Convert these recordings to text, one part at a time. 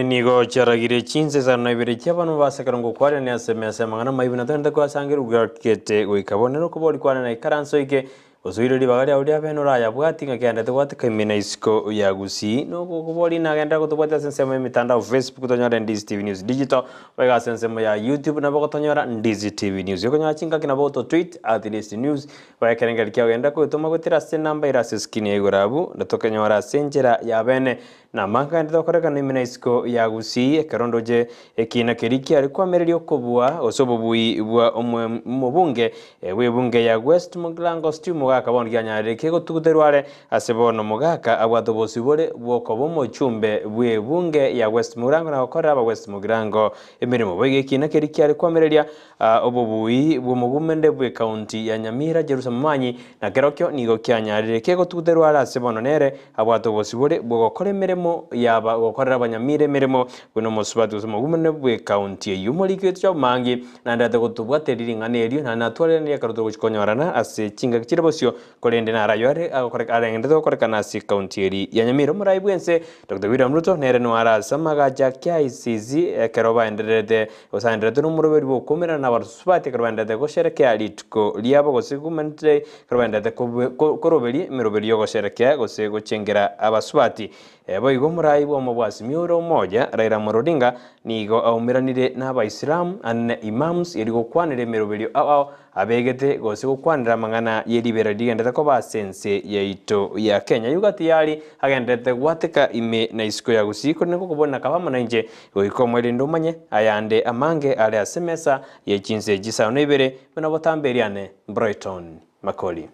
Nigo chiaragire chinsa isano na ibere chi'abanwa ba ase ekerongo kwarene ase emesa y'amang'ana amaibu na togende koyasangererigwa gete goika bono nere okobori kwane na ikaranso ike osoire ribaga riao ria bene orayabwati ng'a kiaendete gwateka ime na isiko ya Gusii. Nogokobori nagenderera gotobwatia ase ensemo y'emitandao Facebook tonyore Ndizi TV News Digital boigo ase ensemo ya YouTube nabo gotonyora Ndizi TV News. Okonyora chingaki nabo goto tweet at Ndizi News boigo ekerengerio kiao genda kogetoma goetera ase enamba ere ase eskrini ya igoro abwo na tokenyora ase enchera ya bene. Namang'ana tokorekana ime na isiko ya Gusii, ekero ndoche ekiina keria kiare koamereria okobua gose obobui bwa omobunge bw'ebunge ya West Mugirango Steve Mogaka bono kianyarire kegotuguterwa are ase bono Mogaka abwate obosibore bw'okoba omochumbe bw'ebunge ya West Mugirango na gokorera aba West Mugirango emeremo. Boigo ekiina keria kiare koamereria Obobui bw'omogumende bw'ekaunti ya Nyamira, Jerusa Momanyi, na kerokio nigo kianyarire kegotuguterwa are ase bono nere abwate obosibore bw'ogokora emeremo yaba gokorera abanyamira emeremo buna omosubati gose omogumende bw'ekaunti eyio. Omoriki oito Job Mangi naende ate gotobwateria ring'ana erio naende natwareranie ekero togochia konyorana ase chingaki chire bosio korende naro ayio are agokoreka arengenderete gokorekana ase ekaunti eri ya Nyamira. Omorai bw'ense Doctor William Ruto nere noyo are ase amagacho a KICC ekero baendererete Gose aenderete nomoroberi bw'okomerana nabarusubati ekero baenderete gosherekea rituko riabo gose Women's Day ekero baenderete koroberia emeroberi y'ogosherekea gose gochengera abasubati. Boigo omorai bw'omobwasimi ore omoya Raila Amolo Odinga nigo aumeranire n'Abaisilamu ande na Imams erio gokwanera emeroberio ao ao Abegete gose gokwanera amang'ana ye ribera rigenderete koba ase ense yaito ya Kenya. Yuga tiyari agenderete gwateka ime na isiko ya Gusii korende ngokobona akaba amo nainche goika omoerende omanye ayande amange are ase emesa ye chinse chisano na ibere buna botambe eriane Brighton Makori.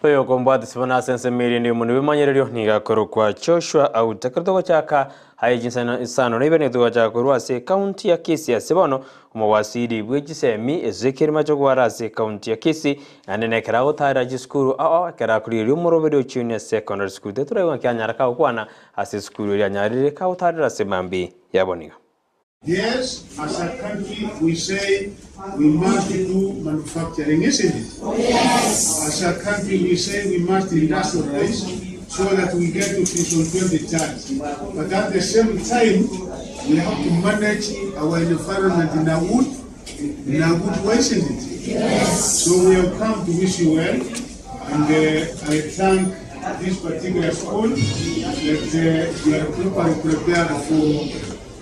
Oyokombwatisia bono ase ensemo eria ende y'omonwa bw'emanyererio nigo akorokwa Joshua Auta. Ekero togochaka aye chinsano isano na ibere nigo togochaka korwa ase ekaunti ya Kisii ase bono omowasiri bwe chisemi Ezekiel Machogwara ase ekaunti ya Kisii naende nekero agotarera chisukuru ao ao ekero akorigereria omoroberi o Junior Secondary School. Tetoraigwa ng'aki anyara kagokwana ase esukuru eria anyarire kagotarera ase mambi yaboniga. Yes, as a country we say we must do manufacturing, isn't it? Yes. As a country we say we must industrialize so that we get to Vision 2030. But at the same time, we have to manage our environment in a good, in a good way, isn't it? Yes. So we have come to wish you well, and uh, I thank this particular school that uh, we are properly prepared for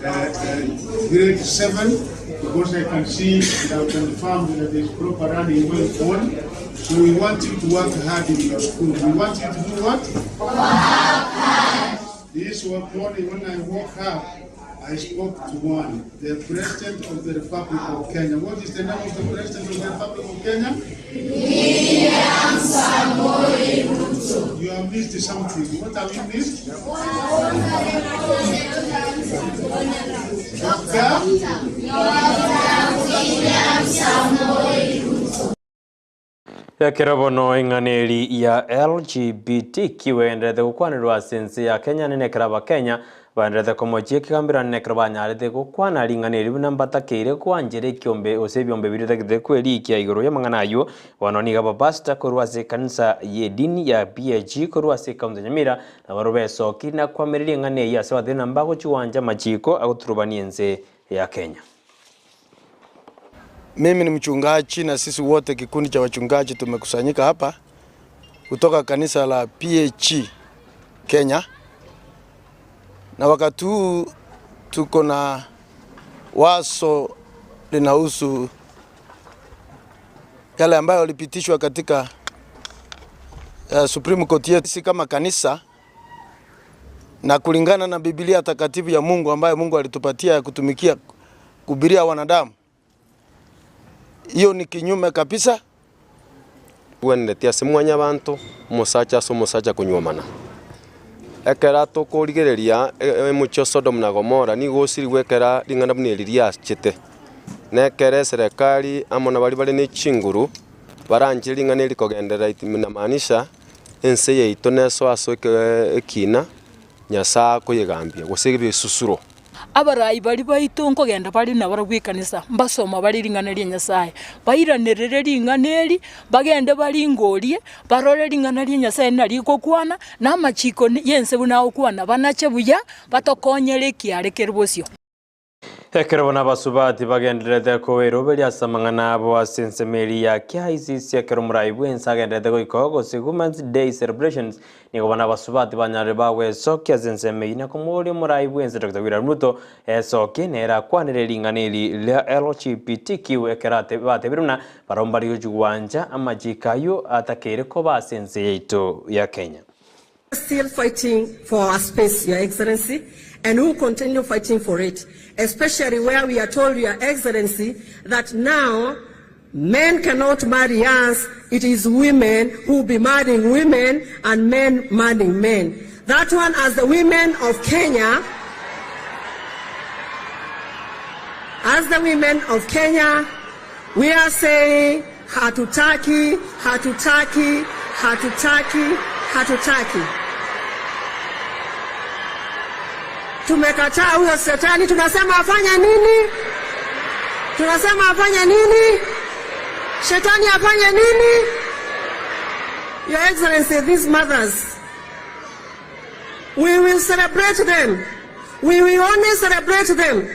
uh, uh, grade 7 because I can see and I confirm that there is proper running going on. So we want you to work hard in your school. We want you to do what? Work hard. This morning when I woke up, I spoke to one, the President of the Republic of Kenya. What is the name of the President of the Republic of Kenya? William Samoei Ruto. You have missed something. What have you missed? Doctor? William Samoei Ruto. Ekero bono eng'ana eri ya LGBTQ egendererete gokwanerwa ase ense ya Kenya nene ekero abakenya baendererete komochia ekegambero nene ekero banyarete gokwana ring'ana eri buna mbatakeire koanchera ekiombe gose ebiombe biria bitagete kwerikia igoro y'amang'ana ayio. Bono nigo abapastor korwa ase ekanisa y'edini ya PAG korwa ase ekaunti ya Nyamira nabarobwo besokirie na koamereria eng'ana eyio ase batebire ng'a mbagochiwancha amachiko agoturubania ense ya Kenya. Mimi ni mchungaji na sisi wote kikundi cha wachungaji tumekusanyika hapa kutoka kanisa la PAG Kenya, na wakati huu tuko na wazo linahusu yale ambayo yalipitishwa katika uh, Supreme Court yetu. Sisi kama kanisa na kulingana na Biblia takatifu ya Mungu ambayo Mungu alitupatia ya kutumikia kuhubiria wanadamu, hiyo ni kinyume kabisa. Gwenereti ase mwanyabanto, omosacha ase omosacha konyuomana. Ekero tokorigereria omochie o Sodomu na Gomora nigo osirigwe ekero ring'ana buna eri riachete. Na ekero eserekari amo na baria bare ne chinguru baranche ring'ana eri kogenderera inamaanisha ense yaito nesoe ase ekiina Nyasae akoyegambia, gose ebisusuro. Abarai baria baito nkogenda bare nabarabwo ekanisa, mbasoma bare ring'ana ria Nyasaye, bairanerere ring'ana eri, bagende baringorie, barore ring'ana ria Nyasaye nari rigokwana, na amachiko y'ense buna agokwana, banache buya, batokonyere ekiare kere bosio. Ekero bono abasubati bagendererete koeroberia ase amang'ana abo ase ensemo eria ya KICC ekero omorai bw'ense agendererete goika gose Women's Day Celebrations, nigo bono abasubati banyarire bagwesokia ase ensemo eyio na komoboria omorai bw'ense Doctor William Ruto esokie nere akwanere ring'ana eri ria LGBTQ ekero batebire buna barabwo mbari gochia gwancha amachiko ayio atakeire koba ase ense yaito ya Kenya. Still fighting for our space, Your Excellency, and we will continue fighting for it, especially where we are told, Your Excellency, that now men cannot marry us, it is women who will be marrying women and men marrying men. That one, as the women of Kenya, as the women of Kenya, we are saying hatutaki, hatutaki, hatutaki, hatutaki. Tumekataa huyo shetani, tunasema afanye nini? Tunasema afanye nini? Shetani afanye nini? Your Excellency, these mothers, we will celebrate them. We will only celebrate them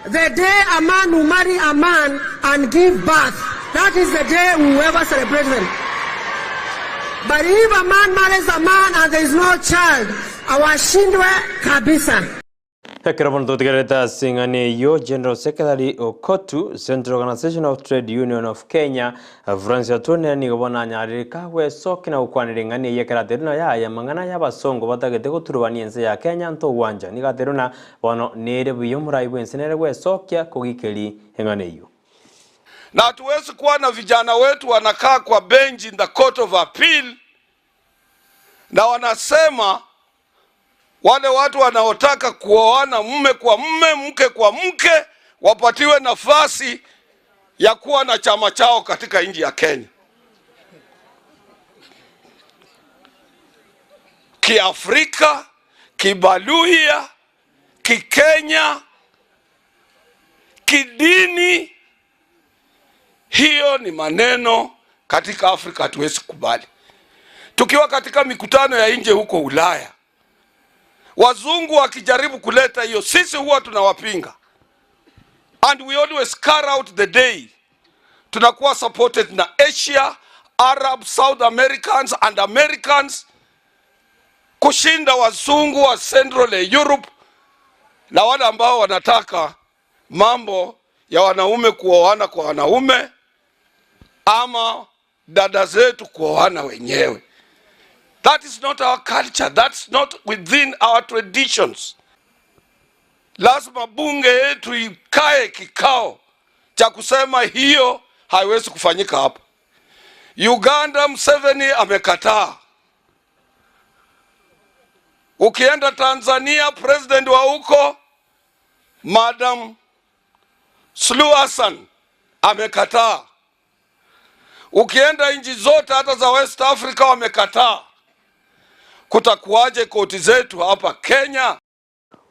the day a man will marry a man and give birth. That is the day we will ever celebrate them. But if a man marries a man and there is no child, awashindwe kabisa. Ekero bono totigererete ase eng'ana eyio, General Secretary o COTU, Central Organisation of Trade Union of Kenya, Francis Atwoli nigo bono anyarire kagwesokia na gokwanera eng'ana eyio ekero aterwe na yaya amang'ana y'abasongo batagete goturubania ense ya Kenya ntogwancha. Nigo aterwe na bono nere buya omorai bw'ense nere gwesokia kogikeri eng'ana eyio. Na hatuwezi kuwa na vijana wetu wanakaa kwa bench in the court of appeal na wanasema wale watu wanaotaka kuoana mume kwa mume, mke kwa mke, wapatiwe nafasi ya kuwa na chama chao katika nchi ya Kenya. Kiafrika, Kibaluhya, Kikenya, kidini, hiyo ni maneno katika Afrika hatuwezi kubali. Tukiwa katika mikutano ya nje huko Ulaya, wazungu wakijaribu kuleta hiyo, sisi huwa tunawapinga, and we always carry out the day. Tunakuwa supported na Asia, Arab, South Americans and Americans kushinda wazungu wa Central Europe na wale ambao wanataka mambo ya wanaume kuoana kwa wanaume ama dada zetu kuoana wenyewe. That is not our culture. That's not within our traditions. Lazima bunge yetu ikae kikao cha kusema hiyo haiwezi kufanyika hapa. Uganda, Museveni amekataa. Ukienda Tanzania, president wa huko Madam Suluhu Hassan amekataa. Ukienda nchi zote hata za West Africa wamekataa. Kutakuwaje koti zetu hapa Kenya?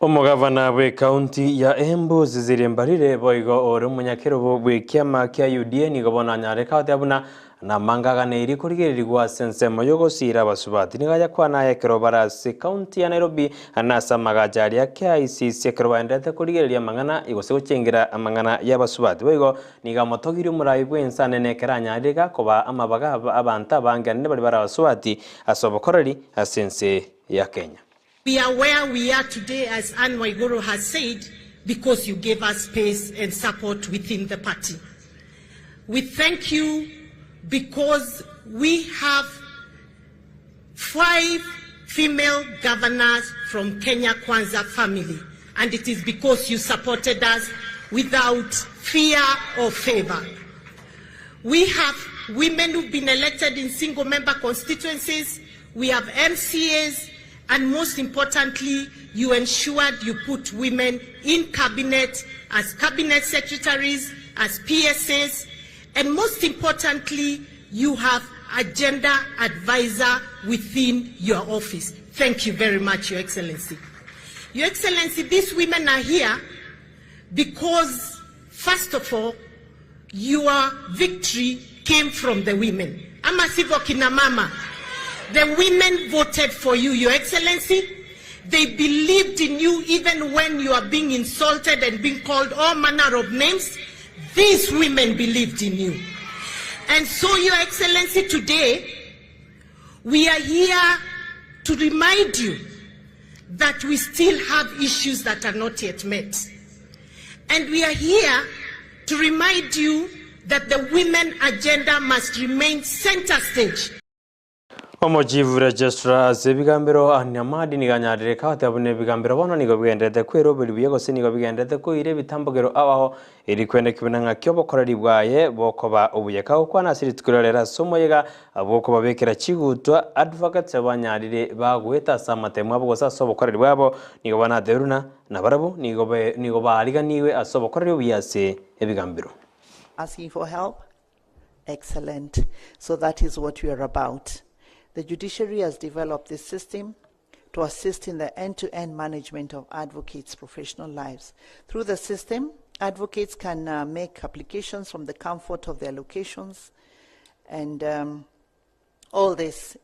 Omogavana bw'ekaunti ya Embu Cecilia Mbarire boigo ore omonyakerobo bw'ekiama kia UDA nigo bono anyare goteba buna namangagana korigererigwa ase ensemo yogosira abasubati nigo ayakwana aye ekero bare ase ekaunti ya Nairobi na ase amagacho aria KICC ekero baenderete korigereria amang'ana gose gochengera amang'ana ya abasubati boigo nigo amotogirie omorai bw'ense anene ekero anyarire gakoba amabaga abanto abange anene bari bare abasubati ase obokoreri ase ense ya Kenya. We are where we are today, as Anne Waiguru has said, because you gave us space and support within the party. We thank you because we have 5 female governors from Kenya Kwanza family, and it is because you supported us without fear or favor. We have women who've been elected in single-member constituencies, we have MCAs, and most importantly, you ensured you put women in cabinet as cabinet secretaries, as PSAs, and most importantly, you have a gender advisor within your office. Thank you very much, Your Excellency. Your Excellency, these women are here because, first of all, your victory came from the women. Ama sivyo kina mama? The women voted for you, Your Excellency. They believed in you even when you are being insulted and being called all manner of names. These women believed in you. And so, Your Excellency, today, we are here to remind you that we still have issues that are not yet met. And we are here to remind you that the women agenda must remain center stage. Omochief Registrar ase ebigambero Anne Amadi nigo anyarire goteba buna ebigambero bono nigo bigendererete kweroberia buya gose nigo bigendererete koira ebitambogero ao eri kwendeki buna ng'aki obokoreri bwaye bokoba obuya. Kagokwana ase rituko riria rero ase omoyega bw'okobabekera chigutwa advocates abanyarire bagoeta ase amatemo abo gose ase obokoreri bwabo nigo banatebiru buna nabarabwo nigo nigo baariganigwe ase obokoreri obuya ase ebigambero. Asking for help? Excellent. So that is what we are about. The judiciary has developed this system to assist in the end-to-end management of advocates' professional lives. Through the system, advocates can uh, make applications from the comfort of their locations, and um, all this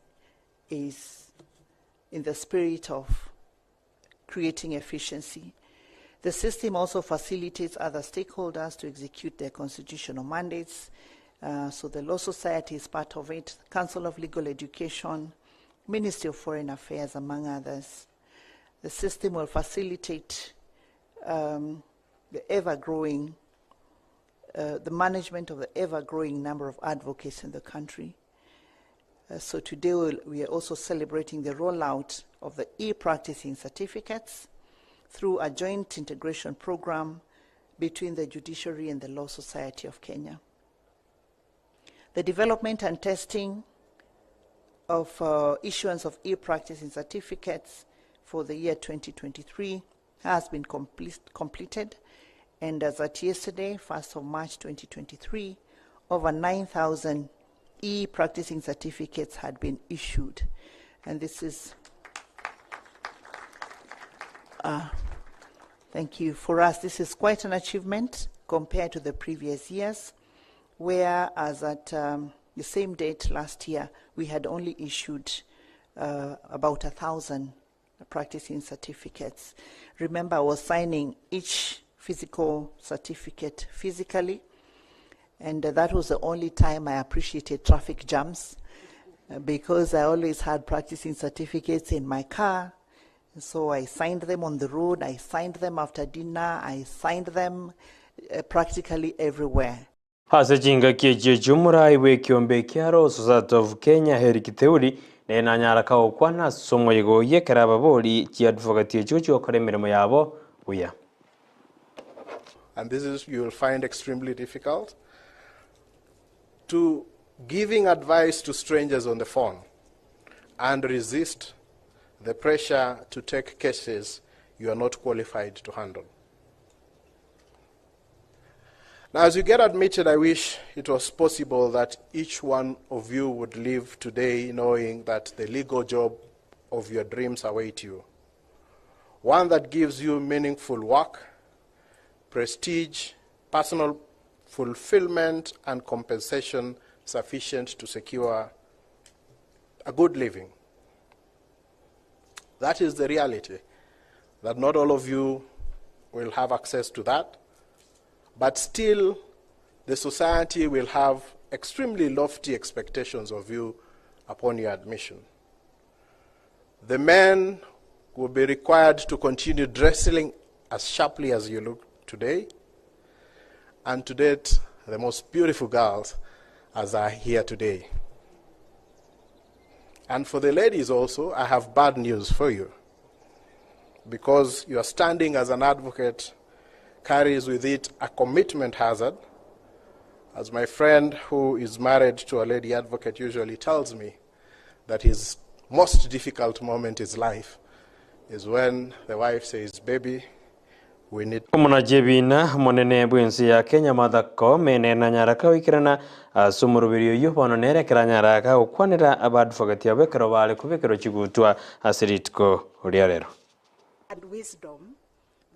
is in the spirit of creating efficiency. The system also facilitates other stakeholders to execute their constitutional mandates. Uh, so the Law Society is part of it, Council of Legal Education, Ministry of Foreign Affairs, among others. The system will facilitate um, the ever-growing, uh, the management of the ever-growing number of advocates in the country. Uh, so today we'll, we are also celebrating the rollout of the e-practicing certificates through a joint integration program between the judiciary and the Law Society of Kenya. The development and testing of uh, issuance of e-practicing certificates for the year 2023 has been complete, completed and as at yesterday, 1st of March 2023, over 9,000 e-practicing certificates had been issued. And this is, uh, thank you. For us, this is quite an achievement compared to the previous years, where as at um, the same date last year, we had only issued uh, about 1,000 practicing certificates. Remember, I was signing each physical certificate physically, and uh, that was the only time I appreciated traffic jams uh, because I always had practicing certificates in my car. So I signed them on the road, I signed them after dinner, I signed them uh, practically everywhere. Ase chingaki echio chi'omorai bw'ekiombe kia Law Society of Kenya Eric Theuri nere nanyara kagokwana ase omoyega oyio ekero ababori chiadvocate echio chigokora emeremo yabo buya. And this is you will find extremely difficult to giving advice to strangers on the phone and resist the pressure to take cases you are not qualified to handle. Now, as you get admitted, I wish it was possible that each one of you would leave today knowing that the legal job of your dreams await you. One that gives you meaningful work, prestige, personal fulfillment, and compensation sufficient to secure a good living. That is the reality, that not all of you will have access to that, but still the society will have extremely lofty expectations of you upon your admission. The men will be required to continue dressing as sharply as you look today, and to date, the most beautiful girls as are here today. And for the ladies also, I have bad news for you. Because your standing as an advocate carries with it a commitment hazard. As my friend who is married to a lady advocate usually tells me, that his most difficult moment in his life is when the wife says, Baby, we need Omonachi ebina omonene bw'ense ya Kenya Martha Koome nere nanyara kagoikerana ase omoroberi oyio bono nere ekero anyara kagokwanera abadvocate abo ekero bare kobekerwa chigutwa ase rituko ria rero. And wisdom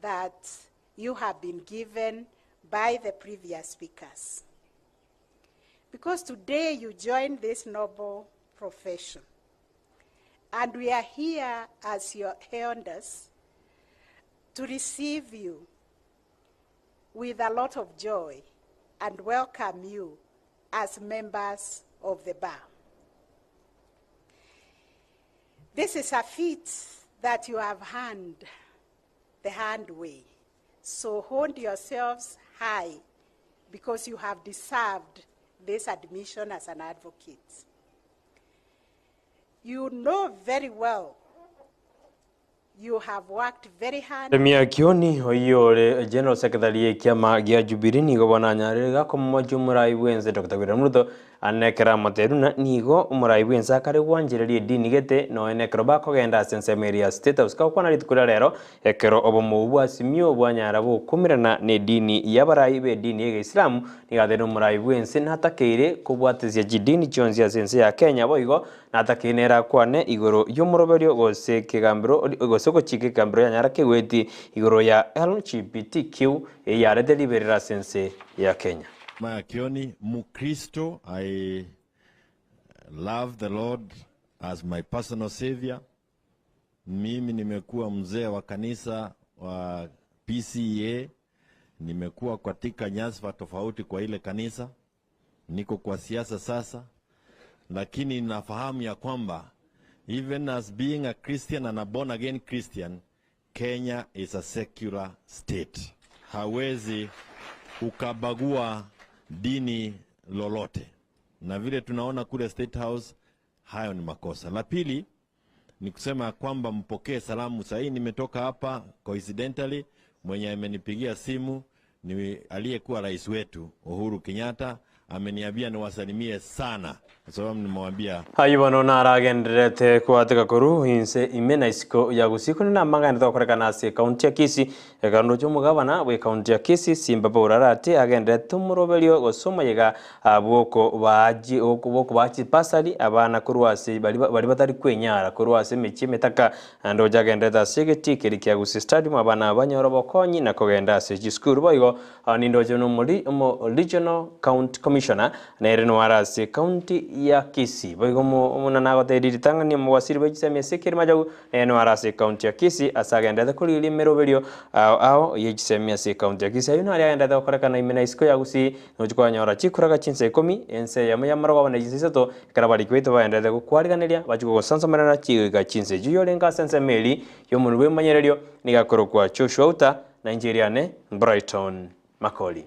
that you have been given by the previous speakers. Because today you join this noble profession. And we are here as your elders to receive you with a lot of joy and welcome you as members of the bar. This is a feat that you have earned the hard way. So hold yourselves high because you have deserved this admission as an advocate. You know very well you have worked very hard. Jeremiah Kioni oyio ore General Secretary ekiama gia Jubilee nigo bono anyarire gakomomochia omorai bwense Dr. William Ruto Ande ekero amotebirie buna nigo omorai bw'ense akare gwanchereria edini gete, nonya nekero bakogenda ase ensemo eria ya State House. Kagokwana rituko ria rero, ekero obomobu bwa Azimio bwanyara gokumerana nedini y'abarai b'edini y'Egeisilamu, nigo atebirie omorai bw'ense natakeire kobwatesia chidini chionsi ase ense ya Kenya boigo natakeire nere akwane igoro y'omoroberio gose kegambero gose ogochika ekegambero yanyara kegweti igoro ya LGBTQ eyarete riberera ase ense ya Kenya. Maya Kioni, Mukristo, I love the Lord as my personal savior. Mimi nimekuwa mzee wa kanisa wa PCEA, nimekuwa katika nyadhifa tofauti kwa ile kanisa, niko kwa siasa sasa, lakini nafahamu ya kwamba even as being a Christian and a born again Christian, Kenya is a secular state. Hawezi ukabagua dini lolote, na vile tunaona kule State House, hayo ni makosa. La pili ni kusema kwamba mpokee salamu. Sahii nimetoka hapa, coincidentally mwenye amenipigia simu ni aliyekuwa rais wetu Uhuru Kenyatta, ameniambia niwasalimie sana, kwa sababu nimewambia Ayio bono naragendererete koateka korwa inse ime na isiko ya Gusii korende namang'ana tokorekana ase ekaunti ya Kisii. Ekero ndoche omogabana bw'ekaunti ya Kisii Simba Paul Arati agendererete omoroberio gose omoyega bw'okobaachi bw'okobaa chibasari abana korwa ase baria baria batari kwenyara korwa ase emechie emetaka. Naende oche agendererete ase egetii keria kia Gusii Stadium abana aba banyore obokonyi na kogenda ase chisukuru. Boigo nindoche nomori omo regional county commissioner nere noare ase ekaunti ya Kisii. Boigo buna nagotebirie ritang'ani omowasiri bwe chisemi ase Kilimanjaro nere noare ase ekaunti ya Kisii ase agenderete korigereria emeroberio ao ao ye chisemi ase ekaunti ya Kisii. Ayio naria agenderete gokorekana ime na isiko ya Gusii nochia kwanyora chikuraga chinsa ikomi, ense eyemo y'amarogoba na chinsa isato, ekero abariki baito bagenderete gokwariganeria bachia kogosansamerana chigoika chinsa echio. Oyorenge ase ensemo eria y'omonwa bw'emanyererio nigo akorokwa Joshua Outa, na inche eriane Brighton Makori.